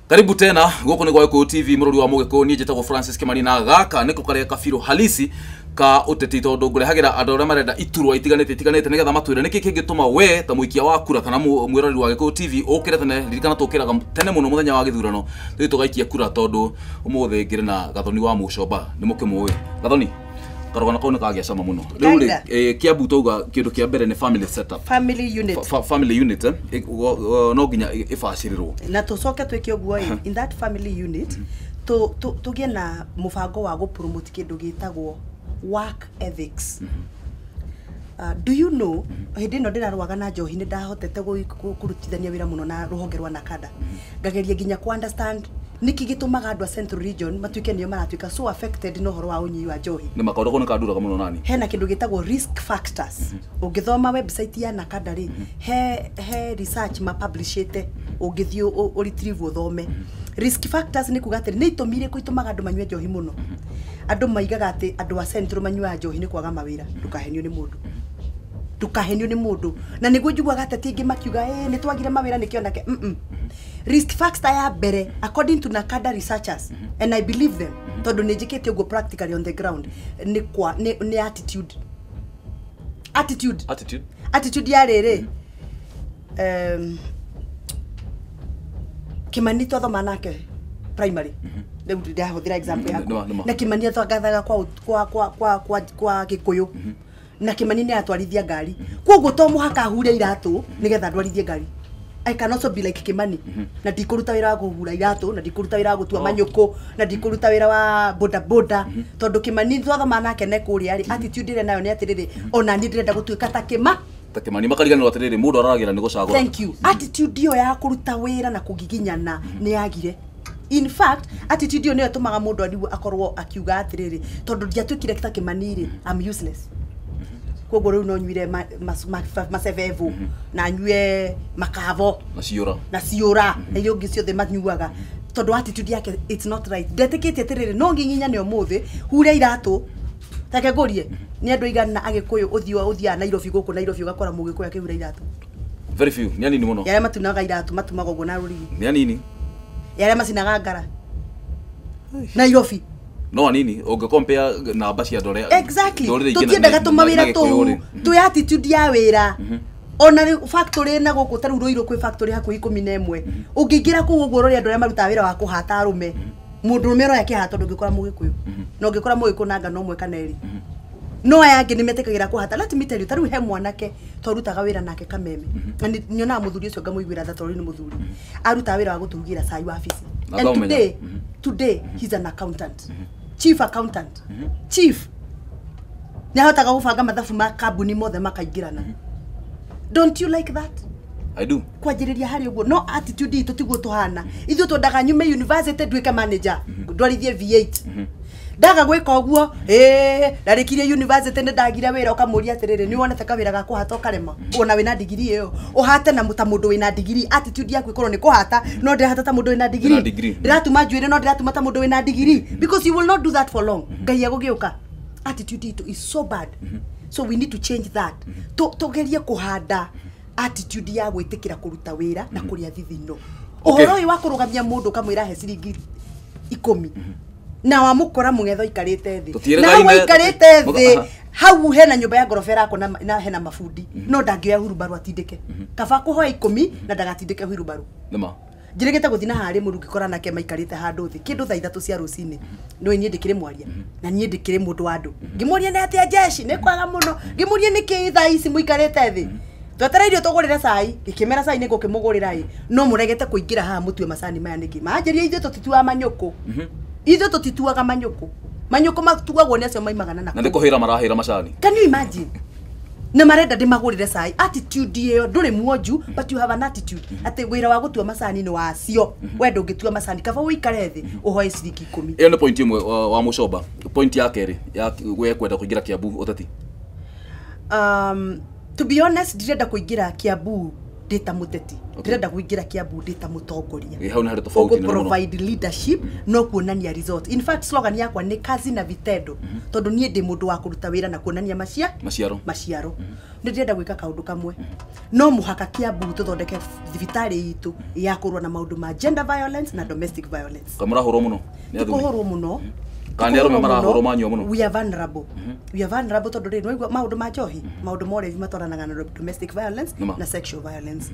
Karibu tena guku ni gwa Gikuyu TV, mururi wa Mugikuyu. Niĩ njĩtagwo Francis Kimani na gaka nĩko karĩa kabirũ halisi ka ũteti, tondũ ngũrehagĩra andũ arĩa marenda iturwa itiganĩte itiganĩte nĩgetha matwĩre nĩkĩ kĩngĩtũma we ta mũikia wa kura kana mwĩroreri wa Gikuyu TV ũkĩre tene. Ririkana tũkĩraga tene mũno mũthenya wa gĩthurano tũthiĩ tũgaikia kura, tondũ ũmũthĩ ngĩrĩ na Gathoni wa Mũcomba. Nĩ mũkĩmũĩ Gathoni? Karũgano kau nĩ kagĩa cama mũno. Rĩu rĩ, Kaida. Kiambu twauga kĩndũ kĩa mbere nĩ family setup. Family unit. Family unit, no nginya ĩbacĩrĩrwo. Na tucoke twĩke ũguo ĩ, in that family unit tũgĩe na mũbango wa gũpromote kĩndũ gĩtagwo work ethics. Do you know, hĩndĩ ĩno ndĩrarũaga na njohi, nĩ ndahotete kũrutithania wĩra mũno na rũhonge rwa NACADA, ngageria nginya ku understand nĩkĩ gĩtũmaga andũ a Central Region matuĩke nĩo maratuĩka so affected na ũhoro wa ũnyui wa njohi. Nĩ makaũndũ kau nĩ kanduraga mũno nani. Hena kĩndũ gĩtagwo risk factors. Ũngĩthoma website ya NACADA rĩ, he research mapublishĩte, ũngĩthiĩ ũretrieve ũthome. Risk factors nĩ kuga atĩrĩ, nĩ itũmi irĩkũ itũmaga andũ manyue njohi mũno? Andũ maigaga atĩ andũ a Central manyuaga njohi nĩ kwaga mawĩra. Ndũkahenio nĩ mũndũ, ndũkahenio nĩ mũndũ. Na nĩguo njiguaga ateti aingĩ makiuga, "Ĩ, nĩ twagire mawĩra nĩkĩo nake." Risk factor ya mbere, according to NACADA researchers, and I believe them tondũ nĩ njĩkĩte ũguo practically on the ground, nĩ kwa nĩ attitude, attitude. Attitude. Attitude ya rĩrĩ, Kimani twathoma nake primary, rĩu ndahũthĩra example yaku. Nĩma, nĩma. Na Kimani atwangathaga kwa Gĩkũyũ, na Kimani nĩ atwarithia ngari, koguo to mũhaka ahure iratũ nĩgetha ndwarithie ngari. I can also be like Kimani na ndikũruta wĩra wa kũhura iratũ, na ndikũruta wĩra wa gũtua manyũkũ, na ndikũruta wĩra wa boda boda, tondũ Kimani twathoma nake ne kũrĩa rĩ, attitude ĩrĩa nayo nĩ atĩrĩrĩ, ona niĩ ndĩrenda gũtuĩka ta Kĩma. Ta Kimani, makariganĩrwo atĩrĩrĩ, mũndũ araragĩra nĩ gũcagũra. Thank you. Attitude ĩyo ya kũruta wĩra na kũgiginyana nĩ yagire. In fact, attitude ĩyo nĩyo ĩtũmaga mũndũ ariu akorwo akiuga atĩrĩrĩ, tondũ ndiatuĩkire ta Kimani rĩ, I'm useless, koguo rĩu no nyuire macebebu na nyue makavo na ciũra. Na ciũra na iria ũngĩ ciothe manyuaga, tondũ attitude yake, it's not right. Ndetĩkĩtie atĩrĩrĩ, no nginya ũmũthĩ hure iratũ. Take ngũrie, nĩ andũ aigana Agĩkũyũ ũthiũ ũthiaga Nairobi, gũkũ Nairobi, ũgakora Mũgĩkũyũ akĩhura iratũ? Very few, nĩ anini mũno. Yarĩa matunaga iratũ matumaga ũguo na rũrigi. Nĩ anini. Yarĩa macinaga ngara Nairobi. No anini ũngĩ namba cia andũ arĩa ndũrĩrĩ ingĩ Tũtiendaga tũmawĩra na Gĩkũyũ tũu rĩ. Twĩ attitude ya wĩra. Ona rĩu factory na gũkũ, ta rĩu Rũirũ kwĩ factory hakuhĩ 11. Ũngĩingĩra kũu ũguo ũrore andũ arĩa marutaga wĩra wa kũhata arũme, mũndũ ũrũme ũroya kĩhato, ndũngĩkora Mũgĩkũyũ. Na ũngĩkora Mũgĩkũyũ nanga no ũmwe kana erĩ, no aya angĩ nĩ metĩkagĩra kũhata. Let me tell you, ta rĩu he mwanake twarutaga wĩra nake Kameme, na nyonaga mũthuri ũcio ngamũiguĩra tha, tondũ rĩu nĩ mũthuri, arutaga wĩra wa gũtũrugĩra cai wabici. Na And ngamũmenya. today he's an accountant, chief accountant, chief. Nĩ ahotaga gũbanga mathabu ma kambuni mothe makaingĩrana. Don't you like that? I do. Kwanjĩrĩria harĩ ũguo, no attitude itũ tiguo tũhana. Ithuĩ twendaga nyume university nduĩke manager, ndwarithie V8. Ndaga gwĩka ũguo, ĩĩ, ndarĩkirie university nĩ ndagire wĩra. Ũkamũria atĩrĩrĩ, nĩ wonete kawĩra ga kũhata ũkarema ona wĩna ndigiri ĩyo? Ũhate na ta mũndũ wĩna ndigiri. Attitude yaku ĩkorwo nĩ kũhata, no ndĩrahata ta mũndũ wĩna ndigiri. Wĩna degree. Ndĩratuma njuĩrĩ, no ndĩratuma ta mũndũ wĩna ndigiri, because you will not do that for long. Ngai egũgĩũka. Attitude itũ is so bad, so we need to change that. Tũgerie kũhanda attitude ya gwĩtĩkĩra kũruta wĩra na kũrĩa thithino. Ũhoro ũyũ wa kũrũgamia mũndũ ũkamwĩra he ciringi 10, na wamũkora mũng'etho aikarĩte thĩ, Tũtiĩrĩgaine- na hau aikarĩte thĩ, hau hena nyũmba ya ngoroba ĩrakwo na hena mabundi, no ndangĩoya hurubarũ atindĩke. Kaba kũhoya 10 na ndagatindĩke hurubarũ. Nĩma. Njĩrĩgĩte gũthiĩ na harĩ mũndũ ngĩkora nake maikarĩte handũ thĩ kĩndũ thaa 3 cia rũcinĩ. No niĩ ndĩkĩrĩ mwaria na niĩ ndĩkĩrĩ mũndũ wa andũ. Ngĩmũria nĩ atĩa jeshi nĩ kwaga mũno, ngĩmũria nĩkĩ thaa ici mũikarĩte thĩ? Twetereirio tũgũrĩre cai. Ngĩkĩmera cai nĩ ngũkĩmũgũrĩra ĩ, no mũregete kũingĩra haha mũtue macani maya nĩkĩ? Manjĩria, ithuĩ tũtituaga manyũkũ, ithuĩ tũtituaga manyũkũ, manyũkũ matuagwo nĩ acio maimagana na Na nĩ kũhĩra marahĩra macani. Can you imagine? Na marenda ndĩmagũrĩre cai. Attitude ĩyo, ndũrĩ muonju, but you have an attitude atĩ wĩra wa gũtua macani nĩ wacio, we ndũngĩtua macani, kaba ũikare thĩ ũhoe ciringi 10. Ĩyo nĩ point ĩmwe wa Mũcomba. Point ya kerĩ ya we kwenda kũingĩra Kiambu ũteti. To be honest, ndirenda kũingĩra Kiambu. ndĩ ta mũteti. Ndĩrenda kũingĩra Kiambu ndĩ ta mũtongoria. Ĩ, hau nĩ harĩ tofauti nene mũno. Provide leadership no kuonania result. In fact, slogan yakwa nĩ kazi na vitendo, tondũ niĩ ndĩ mũndũ wa kũruta wĩra na kuonania maciaro. Maciaro. Nĩ ndĩrenda gwĩka kaũndũ kamwe. No mũhaka Kiambu tũthondeke thibitarĩ itũ ya kũrũa na maũndũ ma gender violence na domestic violence. Kamũrahũrwo mũno nĩ athuri? Kũhũrwo mũno. Kana nĩ arũme marahũrwo manyua mũno? We are vulnerable, we are vulnerable, tondũ rĩrĩ nĩwaigua maũndũ ma njohi, maũndũ ma ũrevi matwaranaga na domestic violence Nĩma. na sexual violence.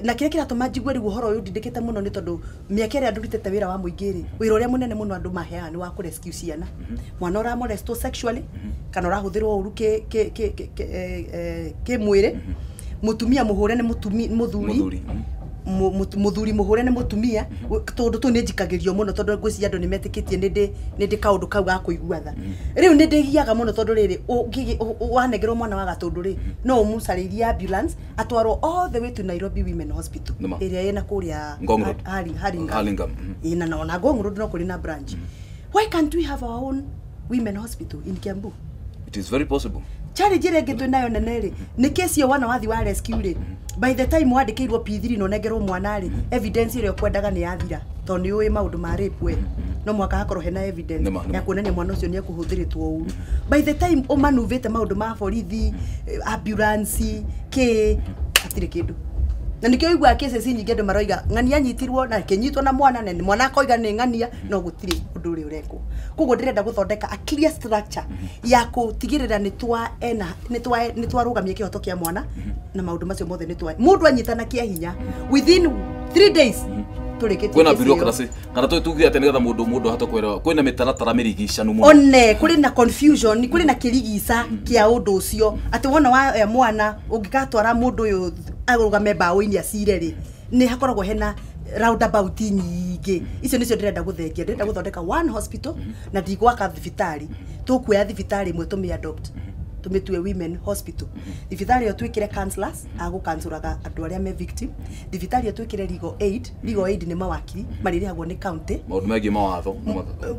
Na kĩrĩa kĩratũma njigue rĩu ũhoro ũyũ ndindĩkĩte mũno nĩ tondũ mĩaka ĩrĩa ndũrutĩte wĩra wa mũingĩ rĩ, wĩra ũrĩa mũnene mũno andũ maheaga nĩ wa kũ rescue ciana, mwana ũramolestwo sexually kana ũrahũthĩrwo ũru kĩ mwĩrĩ, mũtumia mũhũre nĩ mũthuri. Mũthuri. Mũthuri mũhũre nĩ mũtumia. Tondũ tũu nĩ njikagĩrio mũno, tondũ ngwĩciria andũ nĩ metĩkĩtie nĩ ndĩ kaũndũ kau ga kũigua tha. Rĩu nĩ ndĩgiaga mũno, tondũ rĩrĩ wanengerwo mwana wa gatũndũ rĩ, no ũmũcarĩrie ambulance atwarwo all the way to Nairobi Women Hospital Nĩma. ĩrĩa ĩna kũrĩa Ngong Road. Hurlingham. Hurlingham. Ĩna na Ngong Road no kũrĩ na branch. Why can't we have our own women hospital in Kiambu? It is very possible. Challenge ĩrĩa ĩngĩ twĩ nayo nene rĩ, nĩ kesi ĩyo wana wathi wa rescue rĩ, by the time wandĩkĩirwo P3 na ũnengerwo mwana rĩ, evidence ĩrĩa ũkwendaga nĩ yathira, tondũ nĩ ũĩ maũndũ ma rape we no mũhaka hakorwo hena evidence Nĩma, nĩma. ya kuonania mwana ũcio nĩ ekũhũthĩrĩtwo ũru. By the time ũmanuvĩte maũndũ ma borithi, ambulance kĩ, hatirĩ kĩndũ. Na nĩkĩo ũiguaga cases nyingĩ andũ maroiga ng'ania anyitirwo na kĩnyitwo na mwana, na mwana akoiga nĩ ng'ania, no gũtirĩ ũndũ ũrĩa ũrekwo. Koguo ndĩrenda gũthondeka a clear structure ya gũtigĩrĩra nĩ twa ena nĩ twarũgamia kĩhoto kĩa mwana na maũndũ macio mothe. Nĩ twa mũndũ anyitana kĩa hinya, within 3 days tũrĩkĩtie Kwĩna kesi ĩyo. bureaucracy kana tuge atĩ nĩgetha mũndũ ahote kuelewa, kwĩna mĩtaratara mĩrigicanu mũno. One kũrĩ na confusion, kũrĩ na kĩrigica kĩa ũndũ ũcio, atĩ wona wa mwana ũngĩgatwara mũndũ ũyũ arũgame mbaũ-inĩ acire rĩ, nĩ hakoragwo hena roundabout nyingĩ. Icio nĩcio ndĩrenda gũthengia. Ndĩrenda gũthondeka one hospital, na ndigwaka thibitarĩ, tũkuoya thibitarĩ ĩmwe tũmĩ adopt, tũmĩtue women hospital. Thibitarĩ ĩyo twĩkĩre counselors a gũkansũraga andũ arĩa me victim. Thibitarĩ ĩyo twĩkĩre legal aid. Legal aid nĩ mawakiri marĩrĩhagwo nĩ county. Maũndũ megiĩ mawatho.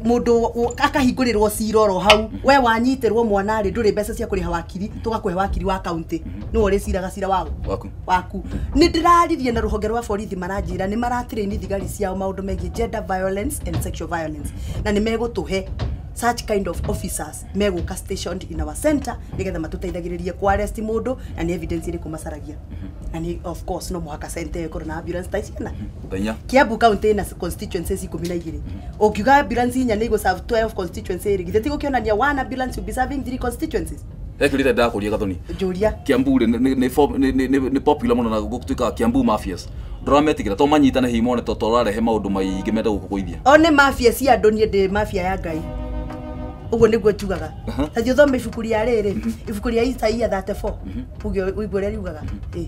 Mũndũ akahingũrĩrwo cira oro hau. We wanyitĩrwo mwana rĩ, ndũrĩ mbeca cia kũrĩha wakiri, tũgakũhe wakiri wa county, nĩwe ũrĩciraga cira wago waku. Waku. Nĩ ndĩraririe na rũhonge rwa borithi, maranjĩra nĩ maratrain thigari ciao maũndũ megiĩ gender violence and sexual violence, na nĩ megũtũhe such kind of officers megũka stationed in our center nĩgetha matũteithagĩrĩrie ku arrest mũndũ na nĩ evidence ĩrĩkũ macaragia. Na nĩ of course no mũhaka center ĩyo ĩkorwo na ambulance ta ciana. Ta 4. Kiambu County ĩna constituencies 12. Ũngiuga ambulance 4 nĩ igũ serve 12 constituency rĩ, githĩ ti gũkĩonania one ambulance will be serving three constituencies? He kĩũria ndakũria, Gathoni. Njũria. Kiambu rĩ, nĩ popular mũno na gũtuĩkaga Kiambu mafias. Ndũrametigĩra to manyitane hihi mone to ũrarehe maũndũ maingĩ menda gũkũgũithia? O nĩ mafia cia andũ, niĩ ndĩ mafia ya Ngai, ũguo nĩguo njugaga. Ta thiĩ ũthome ibuku rĩa rĩrĩ, ibuku rĩa Isaia 34, uge ũigue ũrĩa riugaga. Ĩ.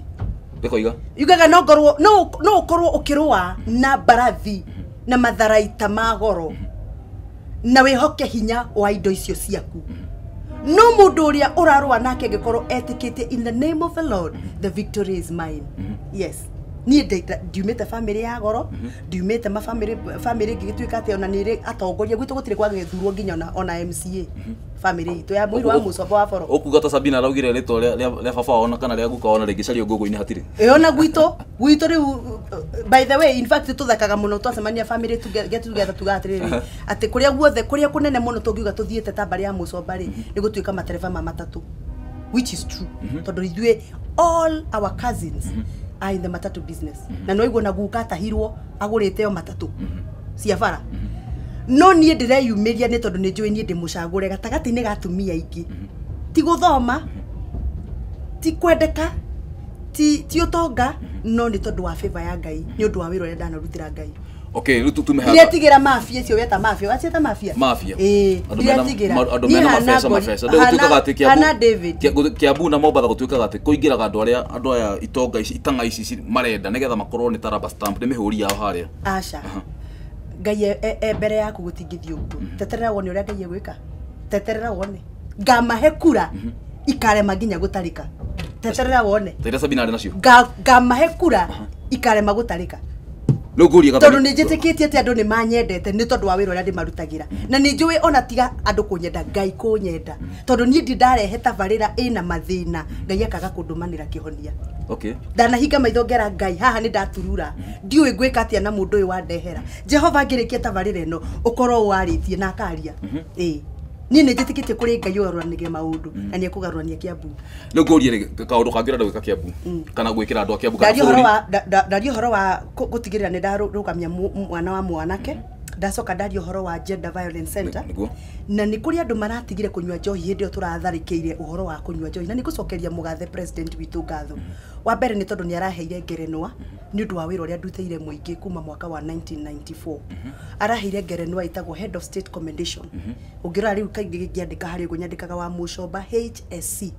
Rĩkoiga? Yugaga no ngorwo no ũkorwo ũkĩrũa na mbarathi na matharaita ma goro na wĩhoke hinya wa indo icio ciaku, no mũndũ ũrĩa ũrarũa nake angĩkorwo etĩkĩtie in the name of the Lord, the victory is mine. Yes, niĩ ndiumĩte famĩlĩ ya goro, ndiumĩte mabamĩrĩ famĩlĩ ĩngĩgĩtuĩka atĩ ona nĩ ĩrĩ atongoria. Gwitũ gũtirĩ kwagĩthurwo nginya ona MCA, famĩlĩ itũ ya mũirũ wa mũcombo wa boro. Ũkuga ta Sabina araugire rĩtwa rĩa baba wao na kana rĩa guka wao na rĩngĩcario ngũngũ-inĩ hatirĩ. Ĩyo na gwitũ rĩu, by the way, in fact tũthekaga mũno twacemania family to get together, tuga atĩrĩrĩ atĩ kũrĩa guothe kũrĩa kũnene mũno tũngiuga tũthiĩte ta mbarĩ ya mũcomba rĩ, nĩ gũtuĩka matereba ma matatũ, which is true, tondũ ithuĩ all our cousins are in the matatu business. Na no iguo na guka atahirwo agũrĩte o matatũ cia bara. No niĩ ndĩreyumĩria nĩ tondũ nĩ njũĩ niĩ ndĩ mũcagũre gatagatĩ-inĩ ga atumia aingĩ. Ti gũthoma, ti kwendeka, ti ũtonga, no nĩ tondũ wa favor ya Ngai, nĩ ũndũ wa wĩra ũrĩa ndanarutĩra Ngai. Okay, rĩu tume haha. Ndiretigĩra mafia icio weta mafia, waciĩta mafia. Mafia. Ĩĩ. Andũ mena Ndiretigĩra. andũ Niĩ mena hana mabeca. Mabeca. Rĩu gũtuĩkaga atĩ Kiambu hana David. Kiambu na Mombatha gũtuĩkaga atĩ kũingĩraga andũ arĩa andũ aya itonga ici itang'a ici marenda nĩgetha makorwo nĩ ta rubber stamp, nĩ mĩhũri yao harĩa. Aca, Ngai e mbere yaku, gũtingĩthiĩ ũguo. Teterera wone ũrĩa Ngai egwĩka, teterera wone. Ngamahe kura ikarema nginya gũtarĩka, teterera wone. Ta iria Sabina arĩ nacio. Ngamahe kura ikarema gũtarĩka. Rĩu ngũrie Tondũ Gathoni. nĩ njĩtĩkĩtie atĩ andũ nĩ manyendete nĩ tondũ wa wĩra ũrĩa ndĩmarutagĩra, na nĩ njũĩ ona tiga andũ kũnyenda, Ngai kũnyenda, tondũ niĩ ndi ndarehe tabarĩra ĩna mathĩna Ngai akaga kũndũmanĩra kĩhonia. Ndanahinga maitho ngera Ngai, haha nĩ ndaturura, ndiũĩ ngwĩka atĩa na mũndũ ũyũ wandehera. Jehova, ngĩrĩkia tabarĩra ĩno ũkorwo warĩtie na akaria. Ĩĩ, niĩ nĩ njĩtĩkĩtie kũrĩ Ngai ũgarũranagia maũndũ na nĩ ekũgarũrania Kĩambu. Rĩu ngũrie rĩ, kaũndũ kangĩ ũrenda gwĩka Kĩambu kana gwĩkĩra andũ a Kĩambu kana Ndaria ũhoro bũrũri? wa ndaria ũhoro wa gũtigĩrĩra nĩ ndarũgamia mwana wa mwanake. Ndacoka ndaria ũhoro wa gender violence center. Na nĩ kũrĩ andũ maratigire kũnyua njohi hĩndĩ ĩyo tũratharĩkĩire ũhoro wa kũnyua njohi, na nĩ gũcokeria mũgathe president witũ ngatho. Wa mbere nĩ tondũ nĩ araheire ngerenwa nĩ ũndũ wa wĩra ũrĩa ndutĩire mũingĩ kuma mwaka wa 1994. Araheire ngerenwa ĩtagwo Head of State Commendation. Ũngĩrora rĩu kaingĩ ngĩandĩka harĩ ũguo nyandĩkaga wa Mũcomba HSC.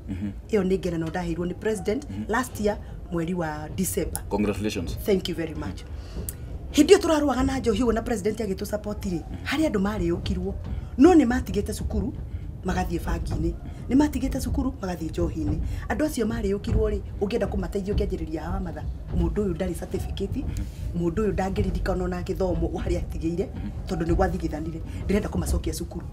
Ĩyo nĩ ngerenwa ndaheirwo nĩ president last year mweri wa December. Congratulations. Thank you very much. Hĩndĩ ĩyo tũrarũaga na njohi ũguo na president agĩtũ support rĩ, harĩ andũ marĩũkirwo no nĩ matigĩte cukuru magathiĩ bangi-inĩ, nĩ matigĩte cukuru magathiĩ njohi-inĩ. Andũ acio marĩũkirwo rĩ, ũngĩenda kũmateithia ũngĩanjĩrĩria hawa matha mũndũ ũyũ ndarĩ certificate, mũndũ ũyũ ndangĩririkana ona gĩthomo harĩa atigĩire tondũ nĩ gwathigithanire. Ndĩrenda kũmacokia cukuru,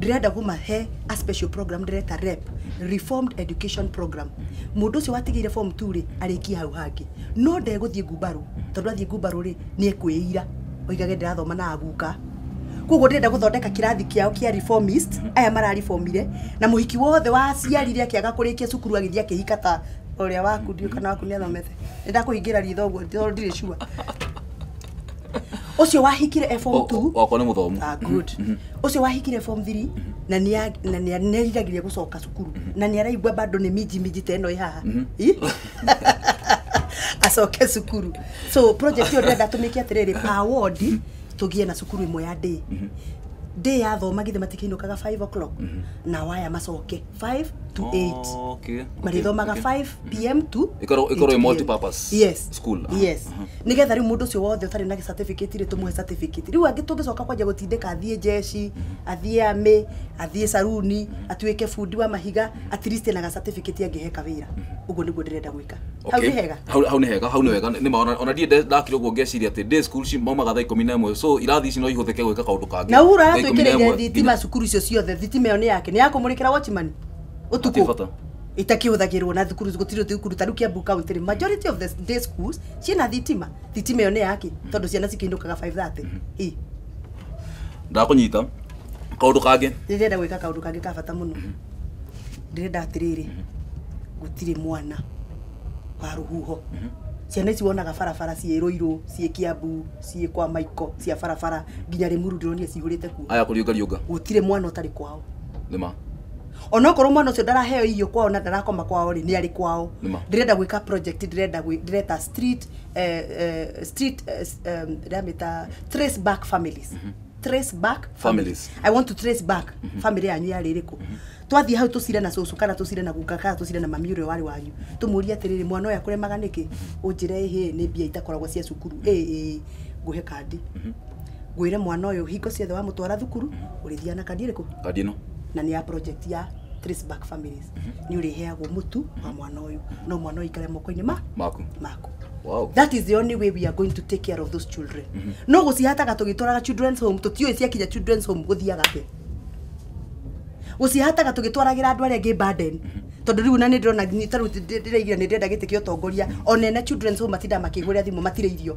ndĩrenda kũmahe a special program ndĩreta REP, Reformed Education Program. Mũndũ ũcio watigĩire form 2 rĩ, arĩkie hau hangĩ, no ndegũthiĩ ngumbarũ, tondũ athiĩ ngumbarũ rĩ, nĩ ekwĩira oigage ndĩrathoma na aguka. Koguo ndĩrenda gũthondeka kĩrathi kĩao kĩa reformist, aya mararibomire na mũhiki wothe waciarire akĩaga kũrĩkia cukuru agĩthiĩ akĩhika ta ũrĩa waku. Ndiũ kana waku nĩ athomete, nĩ ndakũhingĩra ritho ũguo tondũ ndirĩ sure ũcio wahikire e form 2. Wakwa nĩ mũthomu. Ah, good. Ũcio wahikire form 3 na nĩ nĩeriragĩria gũcoka cukuru na nĩ araigua bado nĩ minji minji ta ĩno ĩ haha. Ĩ? Acoke cukuru. So project ĩyo ndĩrenda tũmĩke atĩrĩrĩ, per ward tũgĩe na cukuru ĩmwe ya day day yathoma githĩ matikĩinũkaga 5 o'clock, na waya macoke 5 to 8. Marĩthomaga 5 p.m. to Ĩkorwo ĩ 8 p.m. multi-purpose Yes. school. Yes, nigetha rĩu mũndũ ũcio wothe ũtarĩ na certificate rĩ, tũmũhe certificate. Rĩu angĩ tũngĩcoka kwanja gũtindĩka athiĩ jeshi, athiĩ army, athiĩ saruni, atuĩke bundi wa mahiga, at least ena ga certificate angĩheka wĩra. Ũguo nĩguo ndĩrenda gwĩka. Hau nĩ hega. Hau nĩ hega, hau nĩ wega. Nĩ ma ona ndiĩ ndakire ũguo ngeciria atĩ day school ci maumaga thaa 11, so irathi ici no ihũthĩke gwĩka kaũndũ kangĩ. Na Uhuru Thaa ikũmi na aratwĩkĩrĩire ĩmwe thitima cukuru icio ciothe. Thitima ĩyo nĩ yake, nĩ ya kũmũrĩkĩra watchman Hatirĩ ũtukũ. bata. Itakĩhũthagĩrwo na thukuru gũtirĩ thukuru ta rĩu Kiambu County rĩ, majority of the day schools ciĩna thitima. Thitima ĩyo nĩ yake tondũ ciana cikĩinũkaga 5:30. Ĩ. Ndakũnyita. Kaũndũ kangĩ? Ndĩrenda gwĩka kaũndũ kangĩ ka bata mũno. Ndĩrenda atĩrĩrĩ, gũtirĩ mwana wa rũhuho. Ciana ici wonaga barabara ciĩ Rũirũ, ciĩ Kiambu, ciĩ kwa Maiko, cia barabara nginya Rĩmuru ndĩronire cihũrĩte kuo. Aya kũriũnga riũnga. Gũtirĩ mwana ũtarĩ kwao. Nĩ ma. Onokorwo mwana ũcio ndaraheo irio kwao na ndarakoma kwao rĩ, nĩ arĩ kwao. Nĩma. Ndĩrenda gwĩka project ndĩrenda ndĩreta street street ndĩramĩta trace back families, trace back Families. I want to trace back family yanyu yarĩ ĩrĩkũ. Twathiĩ hau tũcire na cũcũ kana tũcire na guka kana tũcire na mami ũrĩa warĩ wanyu, tũmũrie atĩrĩrĩ, mwana ũyũ akũremaga nĩkĩ? Ũnjĩre ĩhĩ nĩ mbia itakoragwo cia cukuru. Ĩ ngũhe kandi, ngwĩre mwana ũyũ hingo ciothe wamũtwara thukuru ũrĩthiaga na kandi ĩrĩkũ? Kandi ĩno. Na nĩ ya project ya trace back families. Nĩ ũrĩheagwo mũtu wa mwana ũyũ, no mwana ũyũ aikare moko-inĩ ma maku. Maku. Wow. That is the only way we are going to take care of those children. No gũcihataga tũgĩtwaraga children's home, tũtiũĩ ciakinya children's home gũthiaga atĩa. Gũcihataga tũgĩtwaragĩra andũ arĩa angĩ burden, tondũ rĩu na nĩ ndĩrona ta rĩu ndĩraigire nĩ ndĩrenda gĩtĩ kĩa ũtongoria, ona ene children's home matindaga makĩhũrĩra thimũ matirĩ irio.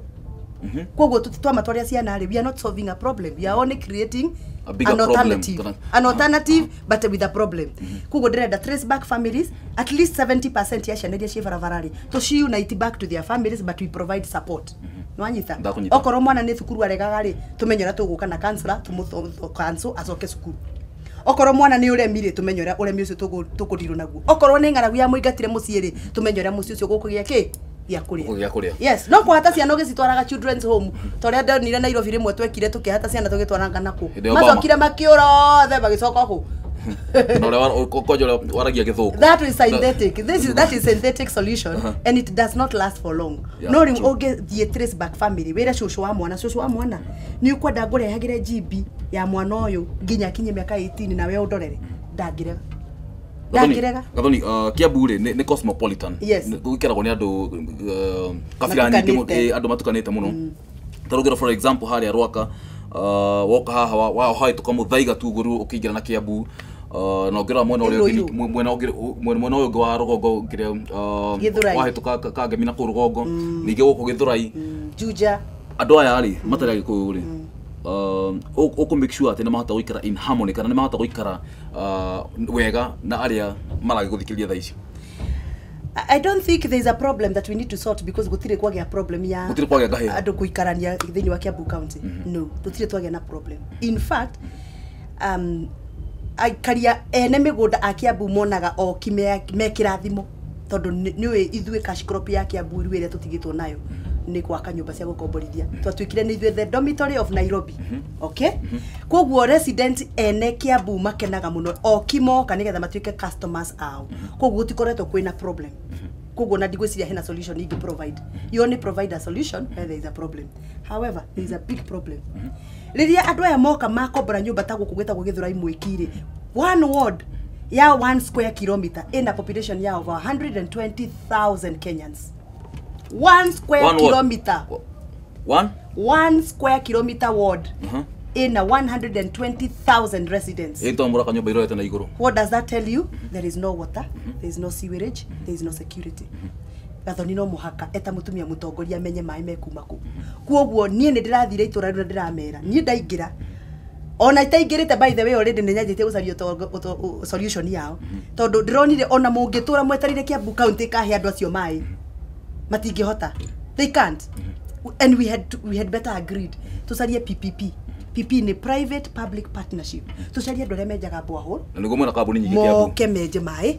Koguo twamatwarĩra ciana rĩ, we are not solving a problem, we are only creating A bigger an problem. alternative, an alternative but with a problem. Koguo ndĩrenda trace back families, at least 70% ya ciana iria ciĩ barabara rĩ, tũci back to their families, but we provide support. Nĩwanyita? Ndakũnyita. Okorwo mwana nĩ thukuru aregaga rĩ, tũmenye ũrĩa tũgũka na counselor tũmũ acoke cukuru. Okorwo mwana nĩ ũremi rĩ, tũmenye ũrĩa ũremi ũcio tũkũdirwo naguo. Okorwo nĩ ng'aragu ya mũingatire mũciĩ rĩ, tũmenye ũrĩa mũciĩ ũcio gũkũgĩa kĩ gĩa kũrĩa. Gũkũgĩa kũrĩa. Yes, no kũhata ciana ũgĩcitwaraga children's home ta ũrĩa ndonire Nairobi rĩmwe twekire tũkĩhata ciana tũgĩtwaranga nakũ, Hĩndĩ ya Obama. macokire makĩũra othe magĩcoka kũ. Na ũrĩa kwanja ũrĩa waragia gĩthũngũ. That is synthetic. This is That is synthetic solution and it does not last for long. Yeah, No rĩu true. ũngĩthiĩ trace back family, wĩre cũcũ wa mwana, cũcũ wa mwana, nĩ ũkwenda ngũrehagĩre GB ya mwana ũyũ nginya akinye mĩaka 18 nawe ũndorere? Ndangĩrega, ndangĩrega. Gathoni, Kiambu rĩ nĩ cosmopolitan. Yes. Gũikaragwo nĩ andũ kabira nyingĩ Matukanĩte. andũ matukanĩte mũno. Tarugera for example harĩa Rwaka, woka haha wa hahĩtũka Mũthaiga tu ũguo rĩu ũkĩingĩra na Kiambu, na ũngĩrora mwena ũrĩa ũngĩ Ruiru. mwena ũngĩ, mwena ũyũ ũngĩ wa rũgongo kĩrĩa, Gĩthũrai. wahĩtũka Kangemi na kũu rũgongo, ningĩ gũkũ Gĩthũrai. Juja. Andũ aya rĩ matarĩ Agĩkũyũ rĩ, ũkũ make sure atĩ nĩ mahota gũikara in harmony kana nĩ mahota gũikara wega na arĩa maragĩgũthikĩrĩria thaa ici? I don't think there is a problem that we need to sort because gũtirĩ kwagĩa problem ya Gũtirĩ kwagĩa ngahĩha. Andũ gũikarania thĩinĩ wa Kiambu County. No, tũtirĩ twagĩa na problem. In fact, aikaria ene mĩgũnda a Kiambu monaga oki me kĩrathimo tondũ nĩũĩ ithuĩ cash crop ya Kiambu rĩu ĩrĩa tũtigĩtwo nayo nĩ gwaka nyũmba cia gũkomborithia. Twatuĩkire nĩ ithuĩ the dormitory of Nairobi, okay? Koguo resident ene Kiambu makenaga mũno oki moka nĩgetha matuĩke customers ao. Koguo gũtikoretwo kwĩna problem. Koguo na ndigwĩciria hena solution ingĩ provide. You only provide a solution where there is a problem. However, there is a big problem rĩrĩa andũ aya moka makombora nyũmba ta gũkũ gwĩtagwo Gĩthũrai Mwĩki-rĩ, one ward ya 1 square kilometer ina population ya over 120,000 Kenyans. One square One ward. kilometer. One? 1 square kilometer ward ina 120,000 residents. Ĩ to mũraka nyũmba irorete na igũrũ. What does that tell you? There is no water, there is no sewerage, there is no security. Gathoni no mũhaka eta mũtumia mũtongoria amenye maĩ mekuma kũ. Kuoguo niĩ nĩ ndĩrathire itũra rĩu na ndĩramera niĩ ndaingĩra, ona itaingĩrĩte, by the way, already nĩ nyanjĩtie gũcaria solution yao tondũ ndĩronire ona mũngĩtũra mweterire Kiambu County ĩkahe andũ acio maĩ, matingĩhota. They can't. And we had better agreed tucarie PPP. PP nĩ private public partnership. Tucarie andũ arĩa menjaga borehole Na nĩguo mwena kambuni nyingĩ Kiambu. Moke menje maĩ,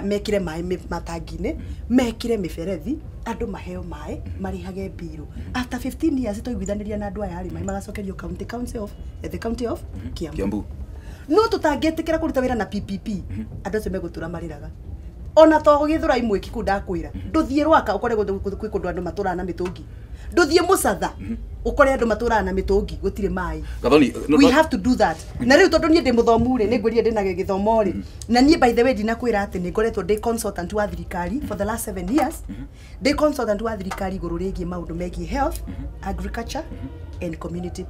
mekĩre maĩ matangi-inĩ, mekĩre mĩberethi, andũ maheo maĩ, marĩhage mbirũ. After 15 years twaiguithanĩria na andũ aya rĩ, maĩ magacokerio county council of the county of Kiambu. Kiambu. No tũtangĩtĩkĩra kũruta wĩra na PPP, andũ acio megũtũra marĩraga. Ona to Gĩthũrai Mwĩki kũu ndakwĩra, ndũthiĩ Rwaka ũkore kwĩ kũndũ andũ matũraga na mĩtũngi, ndũthiĩ Mũcatha ũkore andũ matũraga na mĩtũngi, gũtirĩ maĩ. Gathoni We have to do that. Na rĩu tondũ niĩ ndĩ mũthomu rĩ, nĩ ngwĩrire ndĩna gĩthomo rĩ, na niĩ by the way ndinakwĩra atĩ nĩ ngoretwo ndĩ consultant wa thirikari for the last 7 years. Ndĩ consultant wa thirikari igũrũ rĩgiĩ maũndũ megiĩ health, agriculture and community,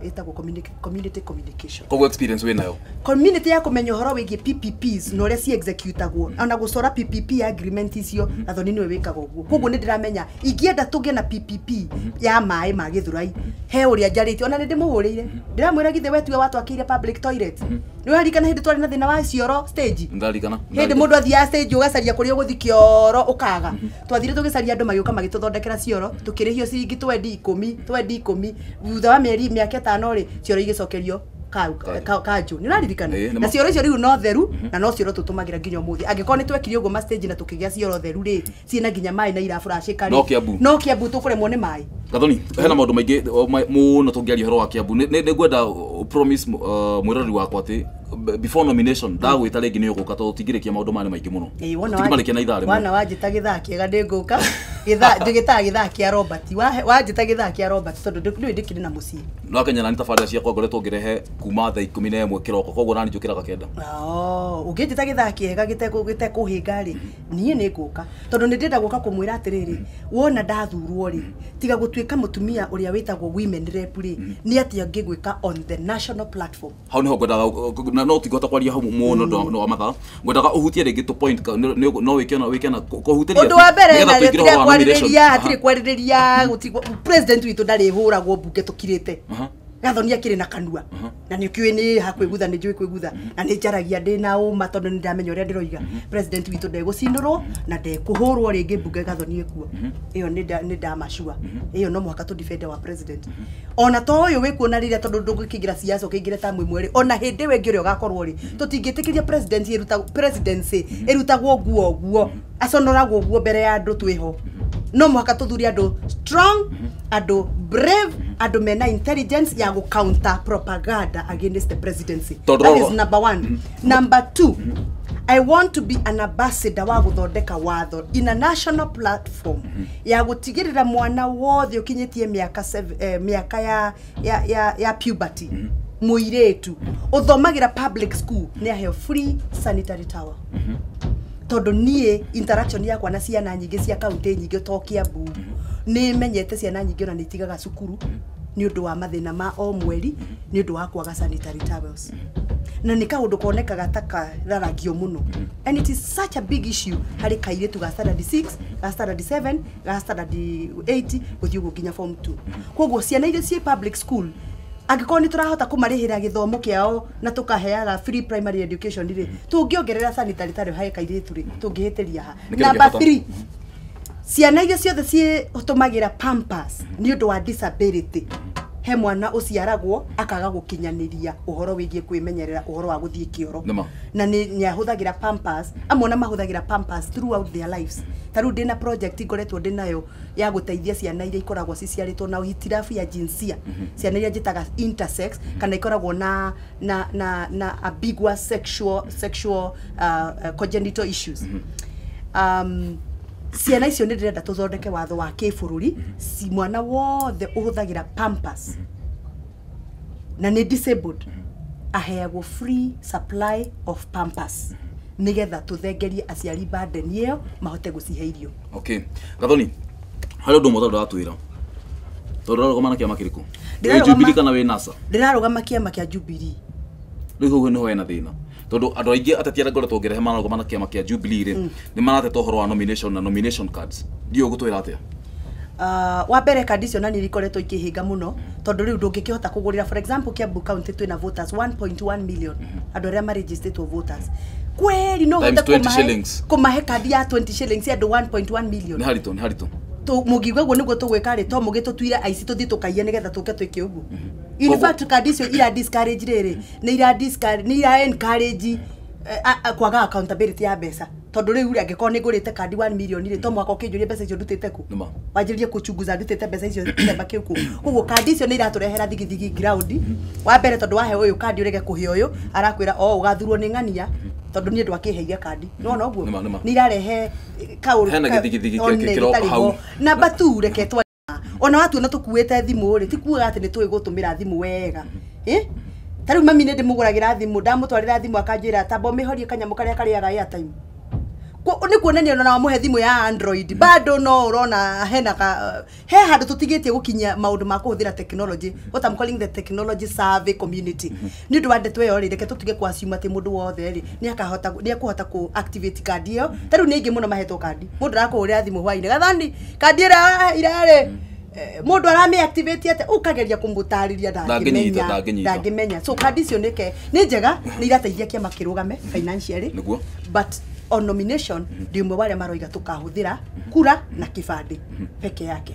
ĩtagwo community communication. Koguo experience wĩ nayo. Community ya kũmenya ũhoro wĩgiĩ PPPs na ũrĩa ci-executagwo, ona gũcora PPP agreement icio, Gathoni nĩwe wĩkaga ũguo. Koguo nĩ ndĩramenya ingĩenda tũgĩe na PPP ya maĩ ma Gĩthũrai, he ũrĩa njarĩtie, ona nĩ ndĩmũhũrĩire ndĩramwĩra, githĩ we tiwe watwakĩire public toilet? Nĩ ũraririkana hĩndĩ twarĩ na thĩna wa cioro stage? Ndarikana. Hĩndĩ mũndũ athiaga stage ũgacaria kũrĩa ũgũthiĩ kĩoro ũkaga. Twathire tũgĩcaria andũ magĩũka magĩtũthondekera cioro, tũkĩrĩhio ciringi twendi ikũmi, twendi ikũmi. Thutha wa mĩeri mĩaka 5 rĩ, cioro igĩcokerio kanjũ. Nĩ ũraririkana? Ĩĩ, nĩ Na cioro icio rĩu no theru na no cioro tũtũmagĩra nginya ũmũthĩ. Angĩkorwo nĩ twekire ũguo ma stage na tũkĩgĩa cioro theru rĩ, ciĩna nginya maĩ na irabũracĩka rĩ, No Kiambu. no Kiambu tũkũremwo nĩ maĩ? Gathoni, hena maũndũ maingĩ mũno tũngĩaria ũhoro wa Kiambu. Nĩ ngwenda promise mwĩroreri wakwa atĩ before nomination ndagwĩta rĩngĩ nĩ ũgũka tondũ tũtingĩrĩkia maũndũ maya nĩ maingĩ mũno. Ĩĩ, wona Tũtingĩmarĩkia na ithaa rĩmwe. Wana wanjĩta gĩthaa kĩega ndĩ ngũka. Gĩthaa ndĩgĩtaga gĩthaa kĩa Robert. Wanjĩta gĩthaa kĩa Robert tondũ ndũĩ ndĩkĩrĩ na mũciĩ. No Kenya nani tabarĩra ciakwa ngoretwo ngĩrehe kuma thaa 11 kĩroko, koguo nani njũkĩraga 9. Oh, ũngĩnjĩta gĩthaa kĩega gĩtekũhĩnga rĩ, niĩ nĩ ngũka tondũ nĩ ndĩrenda gũka kũmwĩra atĩrĩrĩ, wona ndathurwo rĩ, tiga gũtuĩka mũtumia ũrĩa wĩtagwo women rep rĩ, nĩ atĩa ngĩgwĩka on the national platform? Hau niho ngwendaga na no tingĩhota kwaria hau mũno ũndũ wa mathaa. Ngwendaga ũhutie rĩngĩ tũ point no wĩke na wĩke na kũhutĩria Ũndũ wa mbere nĩgetha na tũingĩre rĩtirĩ ũhoro wa nomination. kwarĩrĩria, hatirĩ kwarĩrĩria, president witũ ndarĩhũragwo mbunge tũkirĩte. Gathoni akĩrĩ na kanua na nĩ ũkĩũĩ nĩ hakwĩgutha, nĩ njũĩ kwĩgutha na nĩ njaragia ndĩ na ũma tondũ nĩ ndamenya ũrĩa ndĩroiga. President witũ ndegũcinũrwo na ndekũhũrwo rĩngĩ mbunge Gathoni ĩkuo. Ĩyo nĩ ndamacua ĩyo, no mũhaka tũ defend wa president. Ona to ũyũ wĩkuona rĩrĩa tondũ ndũgũkĩingĩra siasa ũkĩingĩre tamu ĩmwe rĩ, ona hĩndĩ ĩyo ĩngĩ ũrĩa ũgakorwo rĩ, tũtingĩtĩkĩria president ĩrutagwo, presidency ĩrutagwo nguo ũguo, aconoragwo ũguo mbere ya andũ twĩho. No mũhaka tũthure andũ strong, andũ brave, andũ mena intelligence ya gũ counter propaganda against the presidency. Tondũ That is number one. Number two, I want to be an ambassador wa gũthondeka watho in a national platform ya gũtigĩrĩra mwana wothe ũkinyĩtie mĩaka mĩaka ya puberty, mũirĩtu ũthomagĩra public school, nĩ aheo free sanitary towel tondũ niĩ interaction yakwa na ciana nyingĩ cia kaunti nyingĩ to Kiambu Nĩ menyete ciana nyingĩ ona nĩ itigaga cukuru nĩ ũndũ wa mathĩna ma o mweri, nĩ ũndũ wa kwaga sanitary towels. Na nĩ kaũndũ konekaga ta kararagio mũno, and it is such a big issue harĩ kairĩtu ga standard 6, ga standard 7, ga standard 8, gũthiĩ ũguo nginya form 2. Koguo ciana iria ciĩ public school, angĩkorwo nĩ tũrahota kũmarĩhĩra gĩthomo kĩao na tũkaheaga free primary education rĩ, tũngĩongerera sanitary towel harĩ kairĩtu rĩ, tũngĩhĩtĩria ha? Nĩ kĩndũ kĩa Number bata. 3, ciana iria ciothe ciĩtũmagĩra pampers nĩ ũndũ wa disability. He mwana ũciaragwo akaga gũkinyanĩria ũhoro wĩgiĩ kwĩmenyerera ũhoro wa gũthiĩ kĩoro, Nĩma. na nĩ ahũthagĩra pampers. Amwe ona mahũthagĩra pampers throughout their lives. Ta rĩu ndĩna project ngoretwo ndĩnayo ya gũteithia ciana iria ikoragwo ciciarĩtwo na hitilafu ya jinsia, ciana iria njĩtaga intersex, kana ikoragwo na ambiguous sexual congenital issues. Ciana icio nĩ ndĩrenda tũthondeke watho wa kĩbũrũri, ci mwana wothe ũhũthagĩra pampers na nĩ disabled aheagwo free supply of pampers, nĩgetha tũthengerie aciari burden ĩyo, mahote gũcihe irio. Okay, Gathoni, harĩ ũndũ ũmwe tondũ ndatwĩra, tondũ ũrarũgama na kĩama kĩrĩkũ? Wĩ Jubilee kana wĩ NASA? Ndĩrarũgama kĩama kĩa Jubilee. Rĩu hau nĩho hena thĩna, tondũ andũ aingĩ ateti arĩa ngoretwo ngĩrehe mararũgama na kĩama kĩa Jubilee rĩ, nĩ marateta ũhoro wa nomination na nomination cards. Ndiũĩ ũgũtwĩra atĩa. Wa mbere, kandi icio nani ikoretwo ikĩhĩnga mũno, tondũ rĩu ndũngĩkĩhota kũgũrĩra. For example, Kiambu County twĩna voters 1.1 million, andũ arĩa marĩgistĩtwo voters. Kweri no Times hote 20 kũmahe shillings. kũmahe kandi ya 20 shillings ya andũ 1.1 million? Nĩ haritũ, nĩ haritũ. Mũngiuga ũguo nĩguo tũgwĩka rĩ, to mũgĩtũtuire aici, tũthiĩ tũkaiye nĩgetha tũke twĩke ũguo. In fact, kandi icio ira discourage rĩrĩ, nĩ ira discourage, nĩ ira encourage kwaga accountability ya mbeca, tondũ rĩu rĩ, angĩkorwo nĩ ngũrĩte kandi 1 million rĩ, to mũhaka ũkĩnjũrie mbeca icio ndutĩte kũ, Nĩma. wanjĩrĩrie kũchunguza ndutĩte mbeca icio gĩthemba kĩu kũ. Koguo kandi icio nĩ iratũrehera thigithigi ground. Wa mbere, tondũ wahe ũyũ kandi ũrege kũhe ũyũ, arakwĩra o ũgathurwo nĩ ng'ania, tondũ niĩ ndwakĩheire kandi. Nĩwona ũguo? Nĩma, nĩma. Nĩ irarehe kaũndũ Hena gĩthigithigi one kĩroka gĩtarĩ hau. ho. Namba 2, reke twa ona watuona tũkuĩte thimũ rĩ, ti kuga atĩ nĩ tũĩ gũtũmĩra thimũ wega. Eh, ta rĩu mami nĩ ndĩmũgũragĩra thimũ, ndamũtwarĩra thimũ akanjĩra tamba ũmĩhorie kanyamũ karĩa karĩaga airtime. Nĩ kuonania ona wamũhe thimũ ya Android, bado no ũrona hena ka he handũ tũtigĩtie gũkinyia maũndũ ma kũhũthĩra technology, what I'm calling the technology savvy community. Nĩ ũndũ wa ndeto ĩyo rĩ, reke tũtige ku assume atĩ mũndũ wothe rĩ nĩ akahota, nĩ ekũhota ku activate kandi ĩyo. Ta rĩu nĩ aingĩ mũno mahetwo kandi, mũndũ arakũhũrĩra thimũ hwainĩ, "Gathani, kandi ĩrĩa irarĩ," mũndũ aramĩ activate atĩa? Ũkageria kũmũtarĩria, Ndangĩnyita, ndangĩmenya. Ndangĩnyita. Ndangĩmenya. So kandi icio nĩke nĩ njega, nĩ irateithia kĩama kĩrũgame financially, Nĩguo. but on nomination ndi ũmwe wa arĩa maroiga tũkahũthĩra kura na kĩbandĩ peke yake,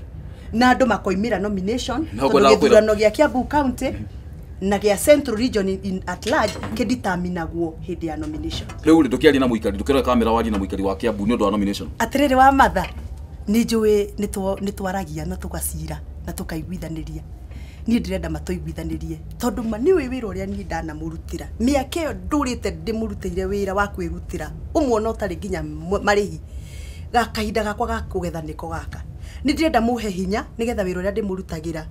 na andũ makoimĩra nomination, No, tondũ kwenda gĩthurano gĩa Kiambu County na gĩa Central Region in at large kĩditaminagwo hĩndĩ ya nomination. Rĩu rĩ, ndũkĩaria na mũikari, ndũkĩrore kamera, warie na mũikari wa Kiambu nĩ ũndũ wa nomination. Atĩrĩrĩ, wa matha, nĩ njũĩ nĩ twaragia na tũgacira na tũkaiguithanĩria. Niĩ ndĩrenda matũiguithanĩrie, tondũ ma nĩũĩ wĩra ũrĩa niĩ ndanamũrutĩra mĩaka ĩyo ndũrĩte ndĩmũrutĩire wĩra wa kwĩrutĩra, ũmwe ũtarĩ nginya marĩhi. Ga kahinda gakwa ga kũgetha nĩko gaka. Nĩ ndĩrenda mũhe hinya nĩgetha wĩra ũrĩa ndĩmũrutagĩra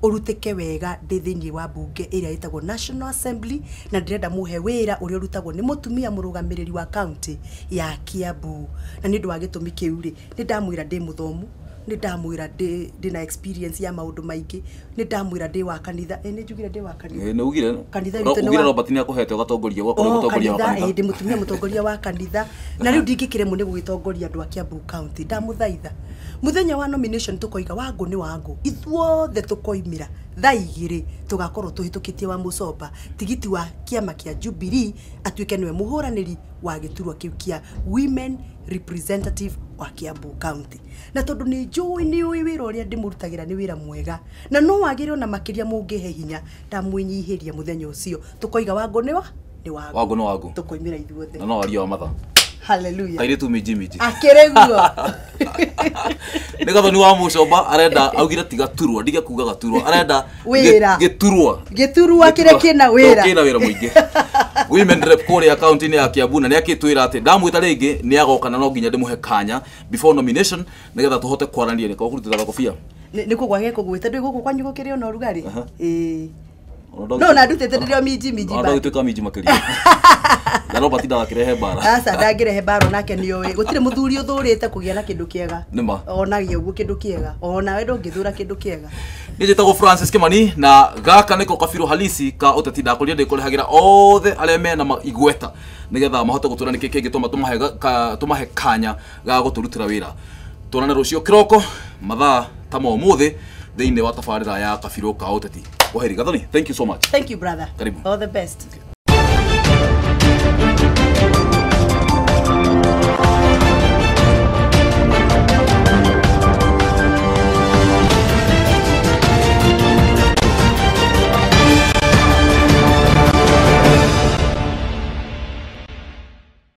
ũrutĩke wega ndĩ thĩinĩ wa mbunge ĩrĩa ĩtagwo National Assembly, na ndĩrenda mũhe wĩra ũrĩa ũrutagwo nĩ mũtumia mũrũgamĩrĩri wa county ya Kiambu. Na nĩ ũndũ wa gĩtũmi kĩu rĩ, nĩ ndamwĩra ndĩ mũthomu, nĩ ndamwĩra ndĩ na experience ya maũndũ maingĩ, nĩ ndamwĩra ndĩ wa kanitha. Ĩ, nĩ njugire ndĩ wa kanitha. Ĩ, nĩ ugire. Kanitha witũ nĩ ugire Robert nĩ akũhete ũgatongoria, ũgakorwo Oh, mũtongoria wa kanitha, kanitha. ĩ, ndĩ mũtumia mũtongoria wa kanitha, na rĩu ndingĩkĩremwo nĩ gũgĩtongoria andũ a Kiambu County. Ndamũthaitha, mũthenya wa nomination tũkoiga Wangũ nĩ Wangũ, ithuothe tũkoimĩra thaa 2, tũgakorwo tũhĩtũkĩtie wa Mũcomba tigiti wa kĩama kĩa Jubilee, atuĩke nĩwe mũhũranĩri wa gĩturwa kĩu kĩa women representative wa Kiambu County. Na tondũ nĩ njũĩ, nĩ ũĩ wĩra ũrĩa ndĩmũrutagĩra nĩ wĩra mwega na no wagĩre ona makĩria mũngĩhe hinya, ndamwĩnyihĩria mũthenya ũcio tũkoiga Wangũ nĩ wa nĩ Wangũ. Wangũ nĩ Wangũ. Tũkoimĩra ithuothe. Na no waria wa matha. Haleluya. Kairĩtu minji minji. Akĩrĩ guo. Nĩ Gathoni wa Mũcomba, arenda augire tiga turwa, ndige kuga gaturwa, arenda Wĩra. Gĩturwa. Gĩturwa kĩrĩa kĩna wĩra. Kĩna wĩra mũingĩ, women rep kũrĩa kaunti-inĩ ya Kiambu. Na nĩ akĩtwĩra atĩ ndamwĩta rĩngĩ nĩ agoka, na no nginya ndĩmũhe kanya before nomination nĩgetha tũhote kwaranĩria. Nĩ kũrutĩra gakobia. Nĩ kũgwa gekũgwĩte, ndwĩ gũkũ kwanyu gũkĩrĩ ona ũrugarĩ. Ĩĩ. Ona No na ndutĩte ndĩrĩ o minji minji Ona bado. ndagĩtuĩka minji makĩria. Na Robert ndagakĩrehe mbara. Aca ndangĩrehe mbara, nake nĩoĩ gũtirĩ mũthuri ũthũrĩte kũgĩa na kĩndũ kĩega. Nĩma. Onagia ũguo kĩndũ kĩega, onawe ndũngĩthũra kĩndũ kĩega. Niĩ njĩtagwo Francis Kimani na gaka nĩko kabirũ halisi ka ũteti. Ndakũria ndĩkũrehagĩra othe arĩa mena igweta nĩgetha mahote gũtwĩra nĩkĩ kĩngĩtũma tũmahe kanya ga gũtũrutĩra wĩra. Tuonane rũciũ kĩroko mathaa ta ma ũmũthĩ thĩinĩ wa tabarĩra ya kabirũ ka ũteti. Kwaheri Gathoni, thank you so much. Thank you, brother. Karibu. All the best. Okay.